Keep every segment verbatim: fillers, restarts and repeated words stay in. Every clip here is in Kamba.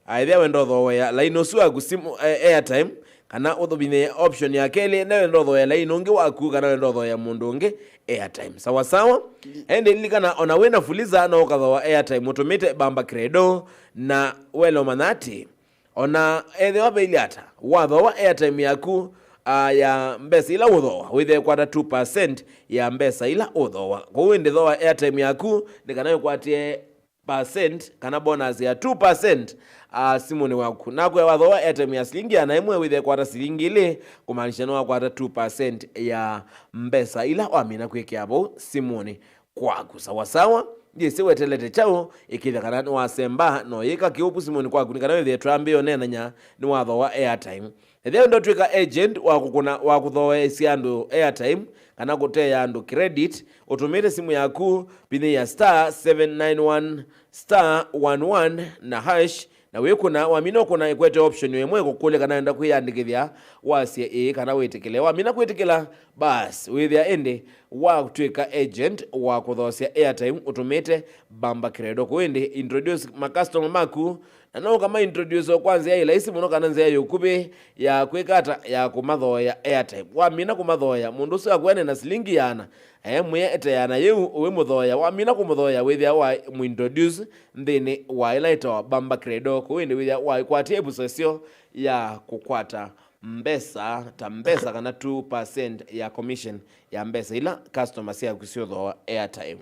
Ah, ethĩa wenda ũthooea laini ũsu waku simu, eh, airtime, kana ũtũminye option ya kelĩ, na wenda ũthooea laini ũngĩ waku, kana wenda ũthooea mũndũ ũngĩ airtime. Sawa sawa? Ĩndĩ lilikana, ona wĩna Fuliza no ũkathooa airtime ũtũmĩte Bamba Credo, na wele ũmanya atĩ ona ethĩwa vailye ata, wathooa airtime yaku, ah, ya mbesa ila ũthooa, wĩthĩe kwata two percent ya mbesa ila ũthooa. Kwoou ĩndĩ thooa airtime yaku nĩ kana wĩkwatĩe percent kana bonus ya two percent, ah, simũnĩ waku. Nakwĩa wathooa airtime ya silingi ĩana ĩmwe, wĩthĩe kwata silingi ilĩ, kũmaanisha nĩwakwata two percent ya mbesa ila wamina kwĩkĩa vau simũnĩ kwaku. Sawa sawa, ndyĩsĩ wetelete kyaũ, ĩkĩthya kana nĩwasemba, no yĩka kĩũpu simũnĩ kwaku, nĩ kana wĩthĩe twambĩĩa ũneenany'a nĩwathooa airtime. Ethĩwa ndũtw'ĩka agent wa kũkũna, wa kũthooesya andũ airtime, kana kũteea andũ credit, ũtũmĩte simũ yaku, pinyĩĩa star seven nine one star one one na hash, na wĩkũna, wamina ũkũna ĩkwete option ĩmwe ĩkũkũlya kana wenda kwĩyandĩkĩthya, wasye ĩĩ kana wĩtĩkĩle. Wamina kwĩtĩkĩla, bas, wĩthĩa ĩndĩ watw'ĩka agent wa kũthoosya airtime ũtũmĩte Bamba Credo. Kũu ĩndĩ introduce ma customer maku, na no ũkama introduce o kwa nzĩa ĩ laisi mũno kana nzĩa yĩ ũkuvĩ ya kwĩka ata, ya kũmathooea airtime. Wamina kũmathooea, mũndũ ũsu akwĩa nĩ na silingi ĩana, eh, mwĩe ete ĩana yĩu, ũimũthooea. Wamina kũmũthooea, wĩthĩa wa mũ introduce nthĩnĩ wa ĩla ĩtawa Bamba Credo. Kũu ĩndĩ wĩthĩa waĩkwatĩa ĩvuso ĩseo ya kũkwata mbesa, ta mbesa kana two percent ya commission ya mbesa ila customer syaku syũthooa airtime.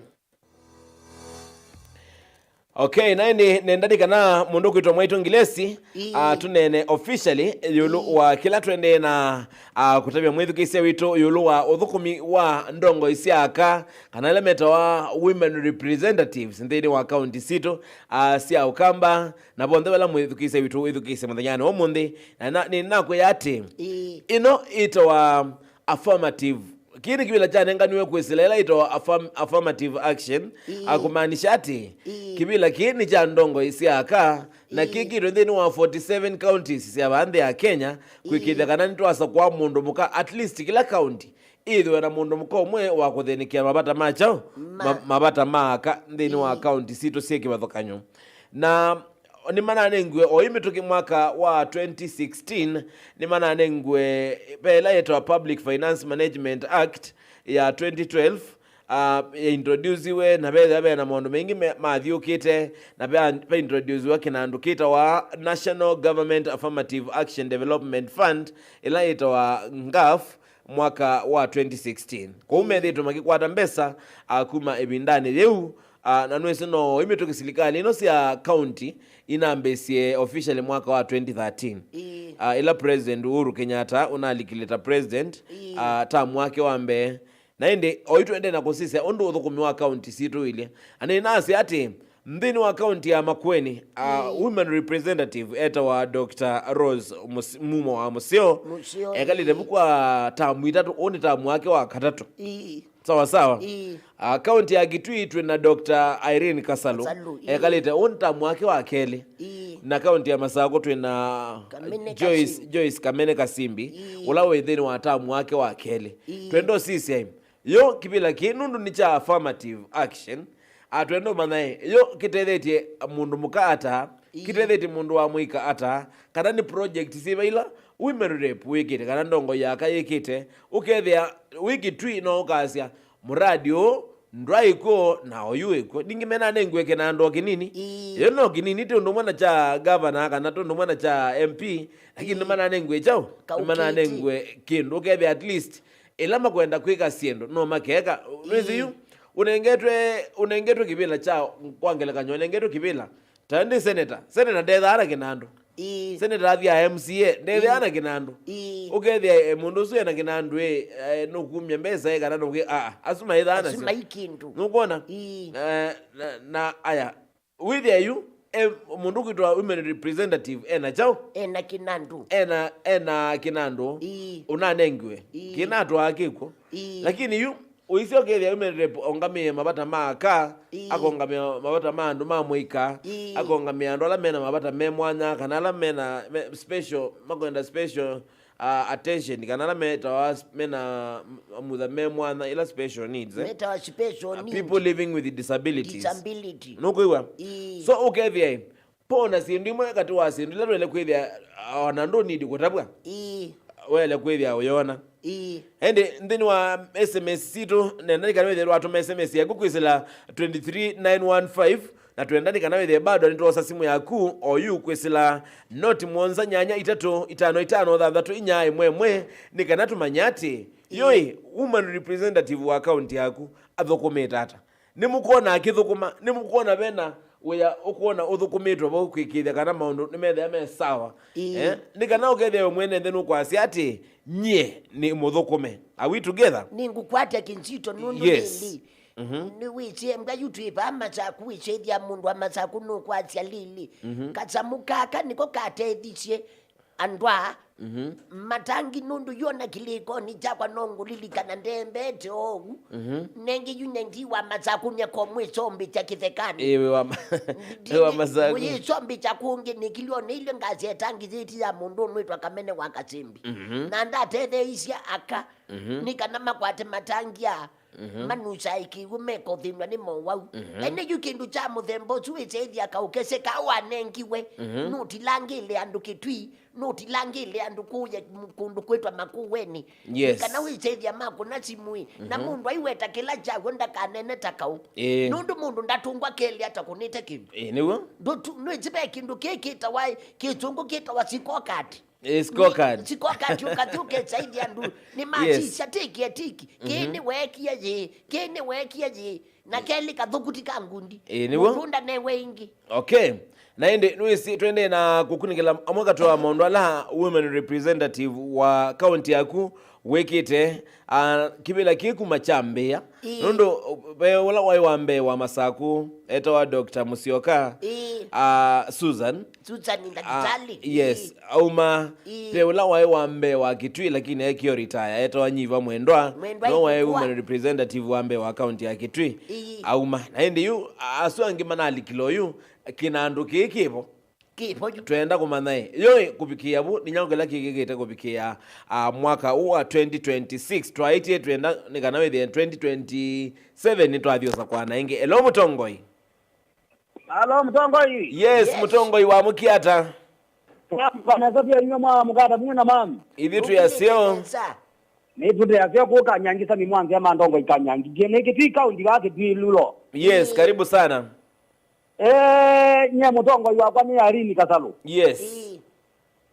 Okay, naĩ nĩ nenda nĩ kana mũndũ kwĩtwa Mwaitũ Ngilesi, ĩĩ, ah, tũneene officially ĩũlũ, ĩĩ, wa kĩla twendee na, ah, kũtavya mwĩthukĩĩsya witũ ĩũlũ wa ũthũkũmi wa ndongoi sya aka, kana ala metawa women representatives nthĩnĩ wa kaunti sitũ, ah, sya Ũkamba, na vonthe vala mwĩthukĩĩsya witũ wĩthukĩĩsya mũthenyanĩ wa ũmũnthĩ, na, na nĩnakwĩa atĩ, ĩĩ, ĩno ĩtawa affirmative. Kĩĩ nĩ kĩvĩla kyanenganiwe kwĩsĩla ĩla ĩtawa affirm-, affirmative action, ĩĩ, akũmaanisha atĩ, ĩĩ, kĩvĩla kĩĩ nĩ kya ndongoi sya aka, na, ĩĩ, kĩkĩtwe nthĩnĩ wa forty seven counties sya vaa nthĩ ya Kenya, kwĩkĩĩthya, ĩĩ, kana nĩtwasakũa mũndũ mũka at least kĩla county ĩthĩwe na mũndũ mũka ũmwe wa kũthĩnĩkĩa mavata ma kyaũ? Ma- ma-, mavata ma aka nthĩnĩ wa, ĩĩ, county sitũ syĩ kĩvathũkany'o. Na nĩmananengiwe oyu mĩtũkĩ mwaka wa twenty sixteen, nĩmananengiwe ve ĩla yĩtawa Public Finance Management Act ya twenty twelve, ah, yaintroduciwe, na vethĩa ve na maũndũ maingĩ me-, mathyũkĩte, na ve-, vaintroduciwa kĩnandũ kĩtawa National Government Affirmative Action Development Fund, ĩla yĩtawa ngaf, mwaka wa twenty sixteen. Kwoou methĩĩtwe makĩkwata mbesa, ah, kuma ĩvindanĩ yĩu, ah, na nwĩsĩ no oyu mĩtũkĩ silikalĩ ino sya county inambĩĩsye officially mwaka wa twenty thirteen. Ĩĩ. Ah, ĩla President Uhuru Kenyatta ũnalikile ta president, ĩĩ, ah, term wake wa mbee. Na ĩndĩ oyu tũendee na kũsisya ũndũ ũthũkũmi wa county sitũ ũilye. Na nĩnasya atĩ, nthĩnĩ wa kaunti ya Makueni, ah, ĩĩ, women representative etawa Doctor Rose Mus-, Mumo wa Mũseo. Mũseo, ekalĩte, ĩĩ, vu kwa tamu itatũ, ũũ nĩ tamu wake wa katatũ. Ĩĩ. Sawa sawa. Ĩĩ. Ah, kaunti ya Kitui twĩ na Doctor Irene Kasalu. Kasalu, ĩĩ. Ekalĩte, ũũ nĩ tamu wake wa kelĩ. Ĩĩ. Na kaunti ya Masakũ twĩ na Kamene Joyce, Kasimbi. Joyce Kamene Kasimbi, ĩĩ, ũla wĩ nthĩnĩ wa tamu wake wa kelĩ. Ĩĩ. Twenda ũsisya, yo kĩvĩla kĩĩ nũndũ nĩ kya affirmative action, atwenda ũmanyae, yo kĩtethetye mũndũ mũka ata, ĩĩ, kĩtethetye mũndũ wa mũika ata, kana nĩ project syĩva ila women rep wĩkĩte, kana ndongoi ya aka yĩkĩte, ũkethĩa wĩ Kitui no ũkasya, mũradi ũũ ndwaĩ kw'o na oyu wĩ kw'o. Ningĩ menanengiwe kĩnandũ o kĩnini. Ĩĩ. Yo no kĩnini, ti ũndũ ũmwe na kya gavana kana ti ũndũ ũmwe na kya M P, lakini, ĩĩ, nĩmananengiwe kyaũ? Kaũkĩti. Nĩmananengiwe kĩndũ, ũkethĩa at least ĩla makwenda kwĩka syĩndũ no makeka. Nĩsĩ yu, ĩĩ, ũnengetwe, ũnengetwe kĩvĩla kya, kwa ngelekany'o, ũnengetwe kĩvĩla ta ndĩ senator. Senator ndethaa na kĩnandũ. Ĩĩ. Senator athiaa M C A, ndethĩaa, ĩĩ, na kĩnandũ. Ĩĩ. Ũkethĩa, eh, mũndũ ũsu ena kĩnandũ, ĩ, eh, nũkumya mbesa, ĩ, kana nũkĩ-, aa, asu maithaa nasyo. Asu mai kĩndũ. Nũkwona? Ĩĩ. Eh, na, na aya, wĩthĩa yu, e, mũndũ ũkwĩtwa women representative ena kyaũ? Ena kĩnandũ. Ena, ena kĩnandũ. Ĩĩ. Ũnanengiwe. Ĩĩ. Kĩnatwaa kĩkw'o. Ĩĩ. Lakini yu, ũisya ũkethĩa women rep ongamĩe mavata ma aka, ĩĩ, akongamĩa mavata ma andũ ma mũika, ĩĩ, akongamĩa andũ ala mena mavata me mwanya, kana ala mena, me, special, makwenda special, uh, attention, kana ala metawa s-, mena m-, amutha me mwanya, ila special needs, eh? Metawa special, uh, need. People living with disabilities. Disability. Nũkwĩw'a? Ĩĩ. So, ũkethĩa, Pona syĩndũ imwe katĩ wa syĩndũ ila twele kwĩthĩa, ona ndũ need kũtavw'a. Ĩĩ. Wele kwĩthĩa ũyona. Ĩĩ. Ĩndĩ nthĩnĩ wa S M S sitũ, nenda nĩ kana wĩthĩe watũma S M S yaku kwĩsĩla twenty three nine one five, na twenda nĩ kana wĩthĩe bado nĩtwosa simũ yaku oyu kwĩsĩla noti mũonza nyanya itatũ itano itano thanthatũ inya ĩmwe ĩmwe, nĩ kana tũmanye atĩ, ĩĩ, yoi, woman representative wa kaunti yaku athũkũmĩte ata. Nĩmũkwona akĩthũkũma, nĩmũkwona vena wĩa ũkwona ũthũkũmĩtwe vau kwĩkĩĩthya kana maũndũ nĩmethĩa me sawa. Ĩĩ. Eh? Nĩ kana ũkethĩa we mwene nthĩ nũkwasya atĩ, nyie nĩ mũthũkũme. Are we together? Nĩngũkwata kĩnzito nũndũ, yes, lĩlĩ. Mhm. Nĩwĩsĩ embwa yu twĩ vaa Masaku, wĩsĩthya mũndũ wa Masaku nũkwasya lĩlĩ. Mhm. Kasamũ kaka nĩko katethisye andũ aa, mhm, Matangi, nũndũ yu ona kĩlĩkonĩ kyakwa no ngũlilikana ndembete oou. Mhm. Nengi yu nengĩ wa Masaku nĩakomwĩsombĩkya kĩthekanĩ. Ĩĩ, wĩ wa ma-, ndi-, wĩ wa ndi-, Masaku. Mũyĩsombĩkya kũngĩ nĩkĩlyo nĩ ilĩ ngasya ĩtangi yĩti ya mũndũ ũnwĩtwa Kamene wa Kasimbi. Mhm. Na ndatetheeisye aka, mhm, nĩ kana makwate matangi a Mhm. Manusaĩkĩw'e mekũthĩnw'a nĩ mowau. Mhm. Ene yu kĩndũ kya mũthemba ũsu wĩsĩthya kaũkese kaa wanengiwe, mhm, nũtilangĩle andũ Kĩtui, nũtilangĩle andũ kũya m-, kũndũ kwĩtwa Makueni. Yes. Kana wĩsĩthya makũna simũ ĩ, na, mhm, mũndũ aiweta kĩla kyaw'o ndakanene ta kaũ. Ĩĩ. Nũndũ mũndũ ndatũngwa kelĩ atakũnĩte kĩndũ. Ĩĩ, nĩw'o. Ndũtu, nĩwĩsĩ ve kĩndũ kĩ kĩtawa, kĩsũngũ kĩtawa scorecard. Eh, scorecard. Ni-, scorecard, ũkathi ũkesaithi andũ. Nĩ, yes, matisya tiki etiki. Kĩĩ, mhm, nĩweekie yĩ. Kĩĩ nĩweekie yĩ. Na kelĩ kathũku ti ka ngundi. Eh, nĩw'o. Mũndũ ndanewe ĩngĩ. Okay. Na ĩndĩ, nĩwĩsĩ, twendee na kũkunĩkĩla amwe katĩ wa maũndũ ala women representative wa kaunti yaku wĩkĩte, ah, kĩvĩla kĩĩ kuma kyambĩĩa. Ĩĩ. Nũndũ, uh, ve ũla waĩ wa mbee wa Masaku, etawa Doctor Musyoka, ĩĩ, ah, Susan. Susan, ah, ndakĩtalĩ. Yes, ĩĩ, auma. Ĩĩ. Ve ũla waĩ wa mbee wa Kitui, lakini ekĩo retire, etawa Nyiva Mwendwa. Mwendwa no waĩ ĩkũkũa. Women representative wa mbee wa kaunti ya Kitui. Ĩĩ. Auma. Na ĩndĩ yu, asu angĩ manalikile oyu, kĩnandũ kĩĩ kĩvo. Kĩvo yu. Twenda kũmanya ĩ, yoi kũvikĩĩa vu, nĩ nyaũ kĩla kĩkĩkĩte kũvikĩĩa, ah, mwaka ũũ wa twenty twenty-six? Twaĩtye twenda nĩ kana wĩthĩe twenty twenty-seven nĩtwathi ũsakũana ĩngĩ. Hello, mũtongoi. Hello, mũtongoi. Yes, yes, mũtongoi wa mũkiata. Vanesa pia inyuĩ mwa mũkata mwe na mami. Ithyĩ twĩ aseo. Nesa. Nĩ tũte aseo kũ Kanyangi sami mwanzia ma ndongo ikanyangi. Ngiye nĩ Kitui kaunti wa Kitui lulo. Yes, karibu sana. Eh, nye mũtongoi wakwa nĩ Irene Kasalũ. Yes. Ĩĩ.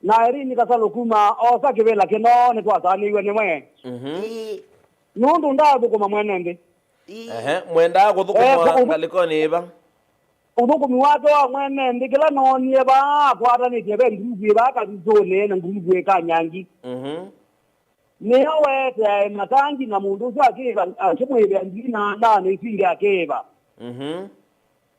Na Irene Kasalũ kuma osa kĩvĩla kĩno nĩtwasanĩiwe nĩwe. Mhm. Ĩĩ. Nũndũ ndathũkũma mwene nthĩ. Ĩĩ. Ehe, mwendaa kũthũkũma, eh, kũ-, ngalĩkonĩ ĩva? Ũthũkũmi wake wa mwene nthĩ kĩla noonie vaa akwatanĩtye ve nguruvu ĩvaa Kathitũnĩ na nguruvu ĩkanyangi. Mhm. Nĩyo weteae Matangi na mũndũ ũsu akĩva, akĩmwĩvĩa ndii na ndaanĩ isu ingĩ akĩĩva. Mhm.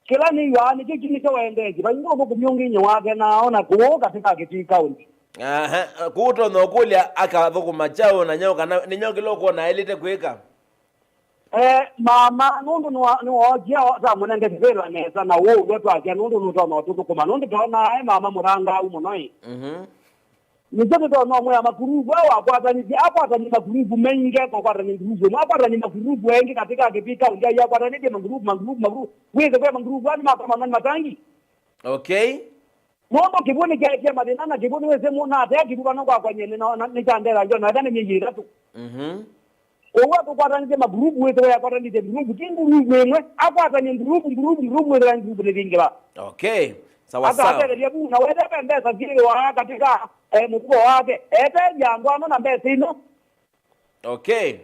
Kĩla nĩw'aa nĩkyo kyu nĩkyo wendetye. Vai ũndũ ũthũkũmi ũngĩ inyĩ wake na ona kũũ katĩ ka Kitui County. Aha, kũu ũtonya ũkũlya akathũkũma kyaũ na nyaũ kana nĩ nyaũ kĩla ũkwona aĩlĩte kwĩka? Eh, mama, nũndũ nĩwa-, nĩwookie tamũnenge kĩvĩla nesa na ũw'o twasya nũndũ nũtonya ũtũthũkũma nũndũ tonaa e mama mũthangau mũno ĩ. Mhm. Nĩkyo tũtonya ũmwĩa makuruvu aa wakwatanĩtye, akwatany'e makuruvu maingĩ, kwakwatany'e nguruvu ĩmwe, akwatany'e makuruvu engĩ katĩ ka Kitui County, aĩ akwatanĩtye makuruvu, makuruvu, makuruvu. Wĩthĩwe makuruvu aa nĩmakomanwa nĩ Matangi. Okay. Nũndũ kĩw'ũ nĩkyaetie mathĩna, na kĩw'ũ nĩwĩsĩ mũndũ natea kĩw'ũ vano kwakwany'e nĩ, na, na, nĩkyandela njo, na eka nĩ myei ĩtatũ. Mhm. Kwoou atũkwatanĩtye maguruvu, wĩthĩwe akwatanĩtye nguruvu, ti nguruvu ĩmwe, akwatany'e nguruvu, nguruvu, nguruvu, wĩthĩwa nguruvu nĩvingĩva. Okay. Sawa, sawa. Akatetheria vu, na wethe ve mbesa syĩthĩwa katĩ ka, eh, mũvuko wake, etethya andũ ano na mbesa ino. Okay.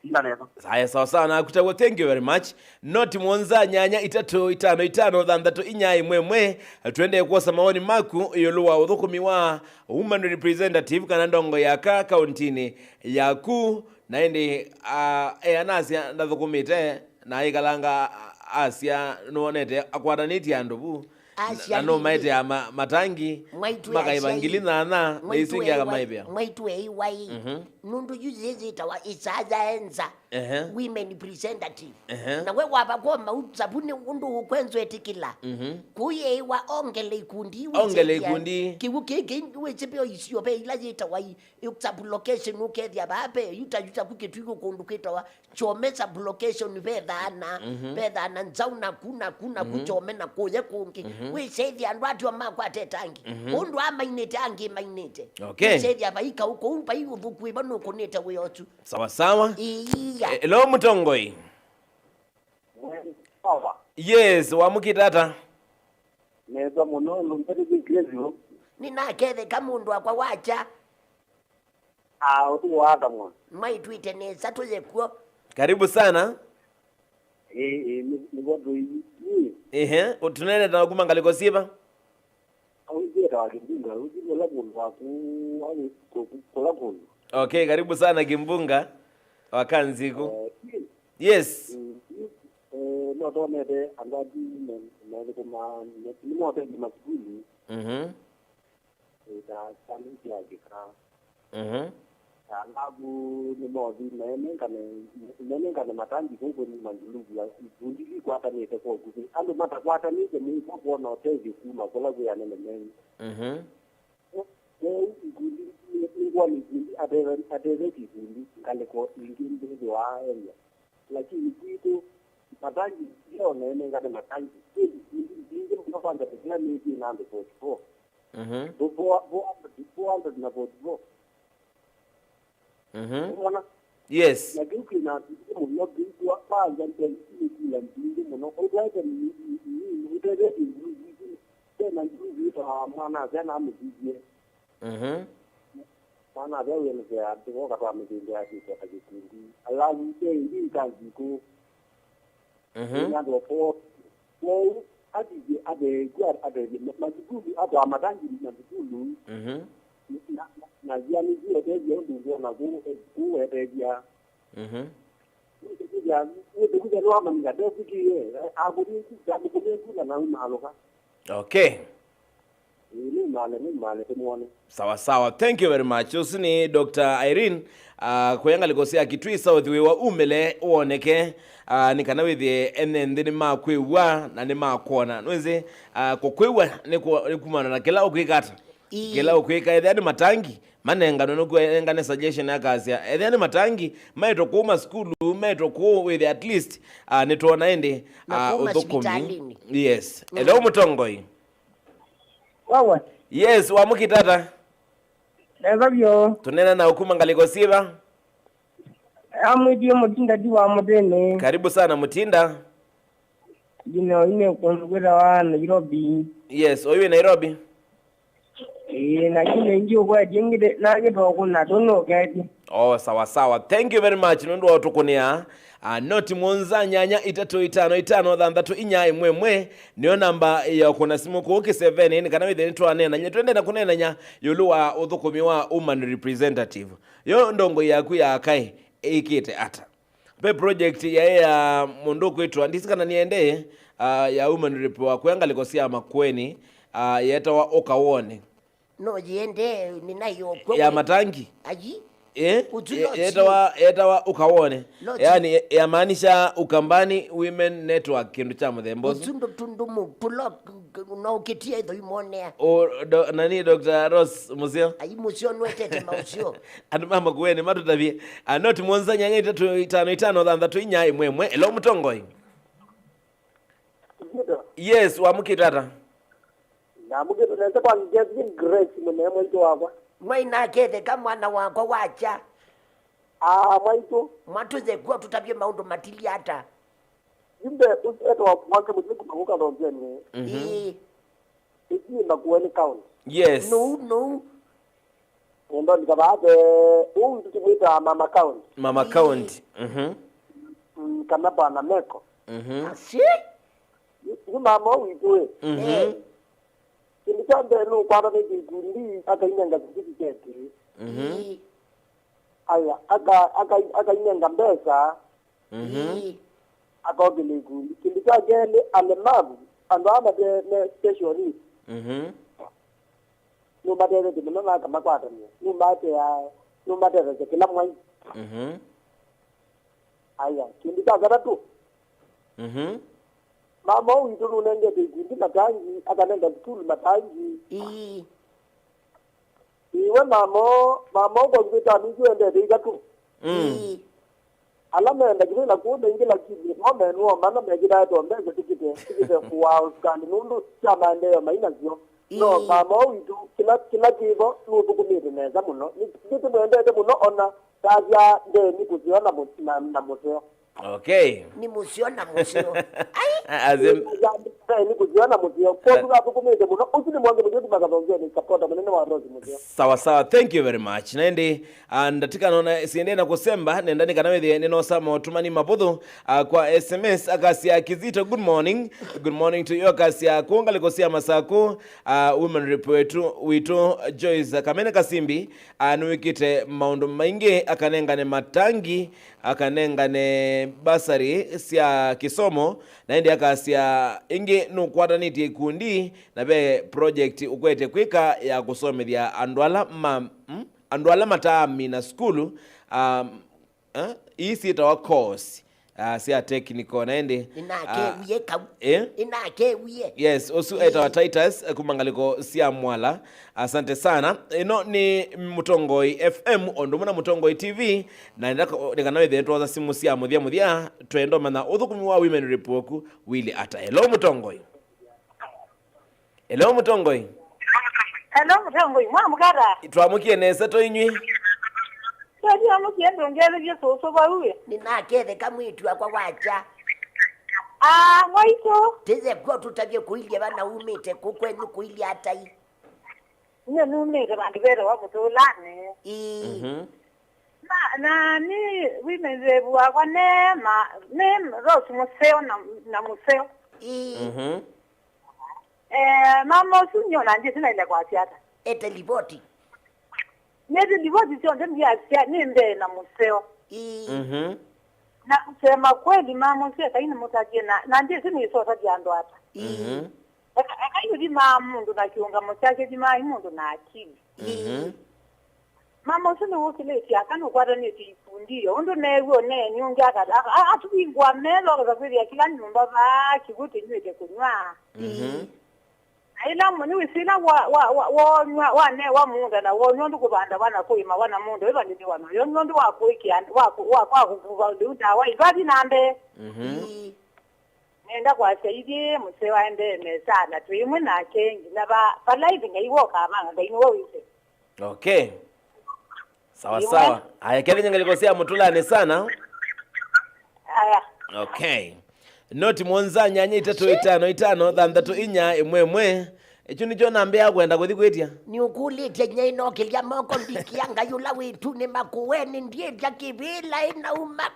Ila nesa. Aya, sawa sawa, naku taw'o, thank you very much. Noti mũonza nyanya itatũ itano itano thanthatũ inya ĩmwe ĩmwe. Twendee kwosa mawoni maku ĩũlũ wa ũthũkũmi wa woman representative kana ndongo ya aka kauntinĩ yaku. Na ĩndĩ, ah, e anasya ndathũkũmĩte na aikalanga, ah, asya nĩwonete akwatanĩtye andũ vu. Asya na no lili. Maetea ma-, Matangi, mwaitũ makaĩva asya ngili lili. Nyanya, na mwaitũ isu ingĩ eiwai, akamaĩvĩa. Mwaitũ eiwai. Mhm. Nũndũ yu yĩyĩtawa Isaya Enza, ehe, women representative. Ehe. Na we wava kwa mau savu nĩ ũndũ ũkwenzwa ĩtĩkĩla. Mhm. Kũyĩĩwa ongele ikundi iu. Ongele ikundi. Kĩw'ũ kĩkĩ wĩsĩ ve isio ve ila yĩtawa i, i sub-location ũkethĩa vaa ve yuta yuta ku kĩtwigũ kũndũ kwĩtawa Chome sub-location ve thana, mhm, ve thana nzau na ku na ku na ku, mhm, Chome na kũya kũngĩ. Mhm. Wĩsethĩa andũ atio makwate tangi. Mhm. Ũndũ amainĩte angĩ mainĩte. Okay. Wĩsethĩa vai kaũ kũu vai ũthũku ĩva nũkũnĩte wĩa ũsu. Sawa sawa. Iya. E, hello, mũtongoi. Sawa. Yes, wamũkĩte ata? Nesa mũno, ndũmbĩte Grace. Nĩnaketheka mũndũ wakwa wakya. Ah, ũtukũ wa ata mwa? Mwaitwĩte nesa tũye kw'o. Karibu sana. Ĩĩ, ĩĩ, nĩ, nĩvo tũi. Ĩĩ. Ehe, tũneenete na kuma ngalĩko syĩva? Au nĩtawa Kĩmbunga, ũthi kũla kũndũ waku, waku, kũ-, kũ-, kũla kũndũ. Okay, karibu sana Kimbunga wa Kanziku. Eh, yes. Yes. Mm, mm, eh, no tũonete andũ angĩ me-, methũkũma, me-, nĩmotethi masukulu. Mhm. Eh, ta, ta nĩ sya kĩka. Mhm. Na alafu nĩmothi menengane, menengane matangi kũu kwĩ Manduluvu ya ikundi ikwatanĩte kwa ũkuvĩ. Andũ matakwatanĩte nĩvo kwona ũtethyo kuma kũla kwĩ anene menyu. Mhm. Kwoou ikundi, nĩngwona ikundi ateve-, atevetye ikundi ngalĩko ingĩ nthĩnĩ wa area. Lakini kwitũ, matangi yo nenengane matangi. Kwĩ ikundi mbingĩ mũno, kwanza kĩla nĩthiĩ na andũ forty-four. Mhm. Four, four hundred, four hundred na forty-four. Mhm. Ũmona? Yes. Na kĩu kĩna mbingĩ mũno, kĩu kwa, kwanza mbei nĩ kula mbingĩ mũno. Ũtwaĩte nini, ũtethete nini, tena ndugu ĩtawa mwana asya namũtithie. Mhm. Mwana avea wĩanĩsya atĩ woka twa mĩthĩnda ya kĩkwata kĩkundi. Alavu ve ĩngĩ ikanzi kũu. Mhm. Ĩna andũ kwoou atithye atheekw'a atethye ma-, mathukulu, atwaa matangi mathukulu. Mhm. Na, na, na zianĩsye etethya ũndũ ngwona kũu, kũu etethya. Mhm. Nĩtũkũthya, nĩtũkũthya nĩwamanyĩka ndekũkie, akũnĩku, ndamũkũnĩku na naumaalũka. Okay. Ĩĩ, nĩmale, nĩmale tũmwone. Sawa sawa. Thank you very much. Ũsu nĩ Doctor Irene, uh, kũya ngalĩko sya Kitui South, wĩ wa umĩle woneke, uh, nĩ kana wĩthĩe ene nthĩ nĩmakwĩw'a na nĩmakwona. Nĩwĩsĩ, uh, kũkwĩw'a nĩ kũ-, nĩ kumana na kĩla ũkwĩka ata? Ĩĩ. Kĩla ũkwĩka, ethĩa nĩ matangi, manenganwe nũkw'o, enengane suggestion akasya, ethĩa nĩ matangi, maĩtwe kũu masukulu, maĩtwe kũu wĩthĩe at least, uh, nĩtwona ĩndĩ, na uh, kũu ũthũkũmi masivitalĩnĩ. Yes. Mm. Hello, mũtongoi. Wawa. Yes, wamũkĩte ata? Nesa vyũ. Tũneena na ũkuma ngalĩko syĩva? Amwĩtie Mũtinda ti wa Mũtĩnĩ. Karibu sana Mũtinda. Jina oyu nĩ kũndũ kwĩtawa Nairobi. Yes, oyu wĩ Nairobi. Ĩĩ, na kĩndũ ĩngĩ ũkwetye ngĩte na kĩtokũna tũnũketye. Oh, sawa sawa. Thank you very much nũndũ wa ũtũkũnĩa. Ah, noti mũonza nyanya itatũ itano itano thanthatũ inya ĩmwe ĩmwe nĩyo namba ya ũkũna simũ kũũ kĩsevenĩ, nĩ kana wĩthĩe nĩtwaneenany'a, twende na kũneenany'a ĩũlũ wa ũthũkũmi wa woman representative. Yo ndongoi yaku ya kaĩ ĩkĩte ata? Ve project yaĩ ya mũndũ ũkwĩtwa, ndisi kana nĩendee, ah, ya woman rep wa kũya ngalĩko sya Makueni, ah, yetawa Ũkawone. No yĩendee, nĩnayo kw'o. Ya matangi? Ayi. Eh? Ũtu ye-, lodge. Yetawa, yetawa Ũkawone. Lodge. Yaani, ya-, yamaanisha Ukambani Women Network, kĩndũ kya mũthemba ũsu. Ũsu ndũ tũndũ mũkũlo, no ũkĩtie itho imonea. O, do-, nani, Doctor Rose Museo? Ayi, Museo nwetete mausio. Andũ ma Makueni matũtavye. A, noti mũonza nyanya itatũ itano itano thanthatũ inya ĩmwe ĩmwe. Hello, mũtongoi. Yes, wamũkĩte ata? Namũkĩte nesa kwa ngesi Grace mũnene mwaitũ wakwa. Mwainaketheka mwana wakwa wakya. Aa, mwaitũ. Mwatũthe kw'o tũtavye maũndũ matilyĩ ata. Yumbe ũsu etawa Mwake Mũthiku Maguka Thonzeni. Mhm. Ĩĩ. Ĩsu ĩ Makueni County. Yes. Nũu, nũu. Nĩndolika vaa ve, ũu ndu tũmwĩtaa Mama County. Mama County. Mhm. Mm, kana Bwana Meko. Mhm. Asi? Yu, yu mama ũũ witũ ĩ. Mhm. Eh. Kĩndũ kya mbee nũkwatanĩtye ikundi, akainenga certificate. Mhm. Ĩĩ. Aya, aka-, aka-, akainenga mbesa. Mhm. Ĩĩ. Akokĩlya ikundi. Kĩndũ kya kelĩ, alemavu, andũ aa mate me special needs. Mhm. Nũmatethetie mũno na akamakwatanĩa. Nũmatea nũmatetheesya kĩla mwai. Mhm. Aya, kĩndũ kya katatũ, Mhm. mama ũũ witũ nũnengete ikundi matangi, akanenga sukulu matangi. Ii. Iwe mama ũũ, mama ũũ kwa ngwĩta mingi wendete itatũ. Mm. Ii. Ala meenda kĩvĩla kũũ na ingĩ, lakini no menũo mana mekĩtae to mbesa tikite, tikite kũwaa ũsukali nũndũ sya maendeeo mai nasyo. No, ii, mama ũũ witũ, kĩla, kĩla kĩvo nũthũkũmĩte nesa mũno. Nĩ, nĩtũmwendete mũno, ona tasya ndeeni kũseo na mũ-, na, na mũseo. Okay. Nĩ mũseo na mũseo. Ai! As in, tasya ndeeni kũseo na mũseo. Kwoou tũthathũkũmĩte mũno. Ũsu nĩ mwange mũtheu kuma Kathonzeni, supporter mũnene wa Rose mũseo. Sawa sawa, thank you very much. Na ĩndĩ, ah, ndatika nona siendee na kũsemba, nenda nĩ kana wĩthĩe nĩnosa motũmani mavũthũ, ah, kwa S M S, akasya, "Kizito, good morning." Good morning to you, akasya, "Kũũ ngalĩko sya Masakũ, ah, women rep wetu, witũ, Joyce Kamene Kasimbi, ah, nĩwĩkĩte maũndũ maingĩ, akanengane matangi, akanengane basari sya kĩsomo, na ĩndĩ akasya ĩngĩ nũkwatanĩtye ikundi, na ve project ũkwete kwĩka ya kũsomethya andũ ala ma, mm, andũ ala mataamina sukulu, ah, eh, ii syĩtawa course, ah, sya technical, na ĩndĩ, nĩnakewie, ah, kau, eh? Nĩnakewie. Yes, ũsu etawa Titus, eh, kuma ngalĩko sya Mwala. Asante sana. Ĩno nĩ Mũtongoi F M, ũndũ ũmwe na Mũtongoi T V, na nĩnda-, nĩ kana wĩthĩe twosa simũ sya mũthya mũthya, twenda ũmanya ũthũkũmi wa women rep waku wĩlĩ ata. Hello, Mũtongoi. Hello, Mũtongoi. Hello, Mũtongoi. Mwamũkata? Twamũkie nesa to inyw'ĩ. Twamũkie ndũngelethye sũsũ vau ĩ. Nĩnaketheka mwĩĩtu wakwa wakya. Ah, mwaitũ. Tĩthe kw'o tũtavye kũilye vana umĩte kũ kwenyu kũilye atai. Nye numĩte vandũ vetawa Mũtũlanĩ. Ii. Mhm. Na, na nĩ women rep wakwa ne ma, ne Rose Mũseo na, na Mũseo. Ii. Mhm. Eh, mama ũsu nĩ ona ndyĩsĩ naile kwasya ata. Ete livoti. Nĩte livoti syonthe ndyasya nĩ mbee na mũseo. Ii. Mhm. Na kusema kweli, mama ũsu ekai nĩmũtavye na, na ndyĩsĩ nĩsotavya andũ ata. Ii. Mhm. Eka, ekai ũthimaa mũndũ na kĩũngamo kyake, thimaai mũndũ na akili. Ii. Mhm. Mama ũsu nĩwũkĩlĩtye aka nũkwatanĩtye ikundi yo. Ũndũ neew'e ũneeni ũngĩ aka-, aka-, a-, atuvingũa metho akasa kwĩthĩa kĩla nyũmba vaa kĩw'ũ tũnyw'ĩte kũnyw'a. Mhm. Na ĩla mũ-, nĩwĩsĩ ĩla wa-, wa-, wa-, wonywa, wanewa mũũnda na wonywa ũndũ kũvandawa na kũĩmawa na mũndũ ĩvalĩlĩwa nayo nũndũ wa kũĩkĩa, wa kũ-, wa kwa kũvuva lĩu ndawa ivathi na mbee. Mhm. Ii. Nenda kwasya ithyĩ mũseo aendee mesala twĩ ĩmwe nake nginya va, vala ĩthi Ngai woka avanga, Ngai nĩwe wĩsĩ. Okay. Sawa, ĩmwe. Sawa. Aya, kethĩnya ngalĩko sya Mũtũlanĩ sana. Aya. Okay. Noti mũonza nyanya itatũ itano itano thanthatũ inya ĩmwe ĩmwe. Ĩkyo nĩkyo nambĩa kwenda kũthi kwĩtya. Nĩũkũlĩtye nyie inokĩlya moko ndikia Ngai ũla wĩtu nĩ makueni ndiĩtya kĩvĩla ĩnauma.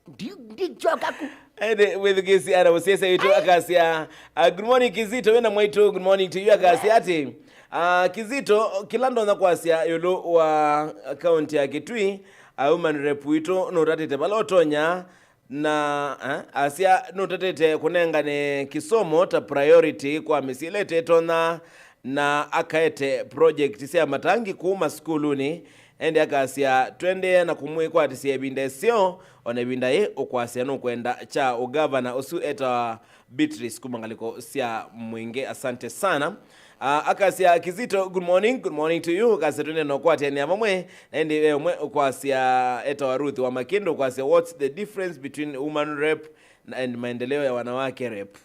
Ndi-, ndichoka ku- Ende wĩthukĩĩsye ana mũsyaĩĩsya witũ akasya, uh, "Good morning Kizito, wĩna mwaitũ, good morning to you," akasya atĩ, uh, "Kizito, kĩla ndonya kwasya ĩũlũ wa kaunti ya Kitui, uh, woman rep witũ nũtatĩte vala ũtonya, na, uh, asya nũtatĩte kũnengane kĩsomo ta priority kwa mĩsyĩ ĩla ĩtetonya, na akaete project sya matangi kũu masukulunĩ." Ende akasya, "Tũendee na kũmwĩkwatĩsya ĩvinda ĩseo, o na ĩvinda yĩ ũkwasya nũkwenda kya ũgavana." Ũsu etawa Beatrice kuma ngalĩko sya Mwingĩ. Asante sana. Ah, akasya, "Kizito, good morning, good morning to you." Akasya, "Twende na ũkwatĩanĩa vamwe." Na ĩndĩ ve ũmwe ũkwasya, etawa Ruth wa Makĩndũ, ũkwasya, "What's the difference between woman rep and maendeleo ya wanawake rep?"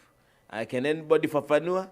Ah, can anybody fafanua?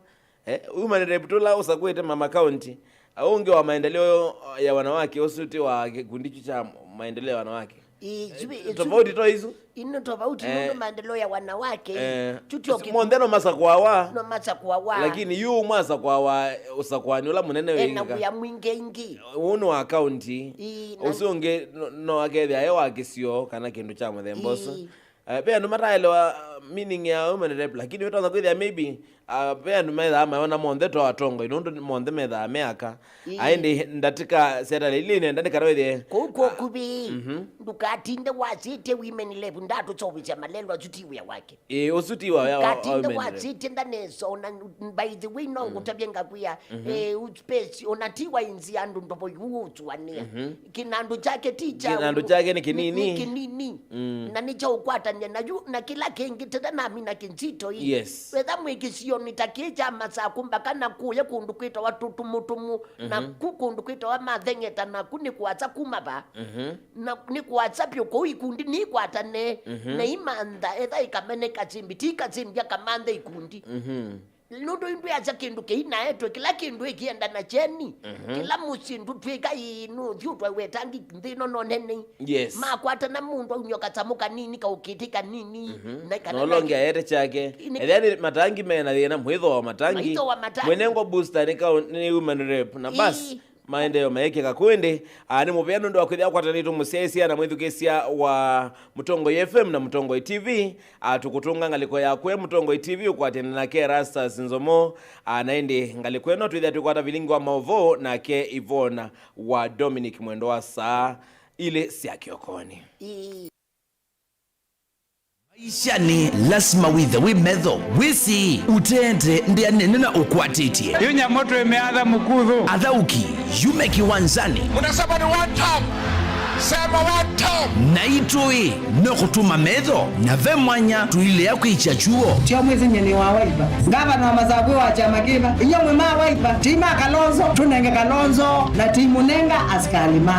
Eh, women rep tũla ũsakwĩte mama county, ah, ũngĩ wa maendeleo ya wanawake, ũsu ti wa kĩkundi kyu kya maendeleo ya wanawake. Ii, eh, tofauti to isu. Ino tofauti eh, nũndũ maendeleo ya wanawake, eh, tutio kiku- monthe no masakwawa. No masakwawa. Lakini yu mwasakwawa, ũsakwani ũla mũnene wĩkĩka. Ena wĩa mwingĩ ingĩ. Ũũ nĩ wa county. Ii, na ũsu ũngĩ no, no akethĩa e wa kĩsio kana kĩndũ kya mũthemba ũsu. Ii. Eh, ve andũ mataelewa, uh, meaning ya women rep, lakini wĩtonya kwĩthĩa maybe Ah, ve andũ methaa mayona monthe to atongoi, nũndũ monthe methaa me aka. Ĩĩ. Aĩndĩ ndatĩka syatala ili nenda nĩkana wĩthĩe. Kũu kwa ũkuvĩ, mhm, ndũkatinde wasĩtye women rep ndatũseũvĩsya malelwa asu ti wĩa wake. Ĩĩ, ũsu ti wa, wa, wa, ndũkatinde women rep wasĩtye ndanesa, ona by the way, no ngũtavye ngakwĩa, mhm, eh, space, ona ti wa inzi andũ ndovo yu ũsũanĩa. Mhm. Kĩnandũ kyake ti kya kĩnandũ kyake nĩ kĩnini. Nĩ kĩnini. Mm. Na nĩ kya ũkwatany'a na yu, na kĩla kĩngĩ tete namina kĩnzito ĩ. Yes. Wetha mwĩ kĩsionĩ ta kĩĩ kya Masakũ mbaka na kũya kũndũ kwĩtawa Tũtũmũtũmũ, na mhm, ku kũndũ kwĩtawa Matheng'eta, na ku nĩ kũasa kuma va. Mhm. Na nĩ kũasa vyũ kũu ikundi niikwatane, mhm, na imantha etha ikamene Kasimbi, ti Kasimbi akamantha ikundi. Mhm. Nũndũ indwĩasya kĩndũ kĩinaetwe, kĩla kĩndũ ĩkĩenda na kyeni, mhm, kĩla mũsyĩ ndũtw'ĩka ĩĩ nũthi ũtwaĩwe tangi nthĩ ĩno no nene. Yes. Makwatana mũndũ aumya kasamũ kanini, kaũkĩtĩ kanini, mhm, na kana na ũla ũngĩ aete kyake. Nĩ ethĩa nĩ matangi mena thĩna, mwĩthoo wa matangi. Maitho wa matangi. Mwenengwa booster nĩ kau-, nĩ women rep, na bas. Ĩĩ. Maendeeo maekĩka kũĩndĩ, aa, nĩ mũvea nũndũ wa kwĩthĩa ũkwatanĩtwe mũsyaĩĩsya na mwĩthukĩĩsya wa Mũtongoi F M na Mũtongoi T V. Aa, tũkũtũnga ngalĩko yaku e Mũtongoi T V ũkwatene nake Erastus Nzomo. Aa, na ĩndĩ ngalĩko ĩno twĩthĩa twĩkwata vilingi wa maũvoo nake Ivona wa Dominic mwendo wa saa ilĩ sya kĩokonĩ. Ĩĩ. Maishanĩ, lasima wĩthe wĩ metho, wĩsĩ, ũteete ndĩa nene na ũkwatĩtye. Yu nyamũ twĩmĩatha mũkuthũ. Athaũki, yume kĩwanzanĩ. Munasema ni one term. Sema one term. Na itũĩ no kũtũma metho, na ve mwanya tũilea kwĩkya kyuo. Tio mwĩsĩ nyie nĩ wa Wiper. Ngavana wa Masakũ wa kyama kĩva? Inyuĩ mwĩ ma Wiper. Ti ma Kalonzo, tũnenge Kalonzo, na ti mũnenga asikali ma.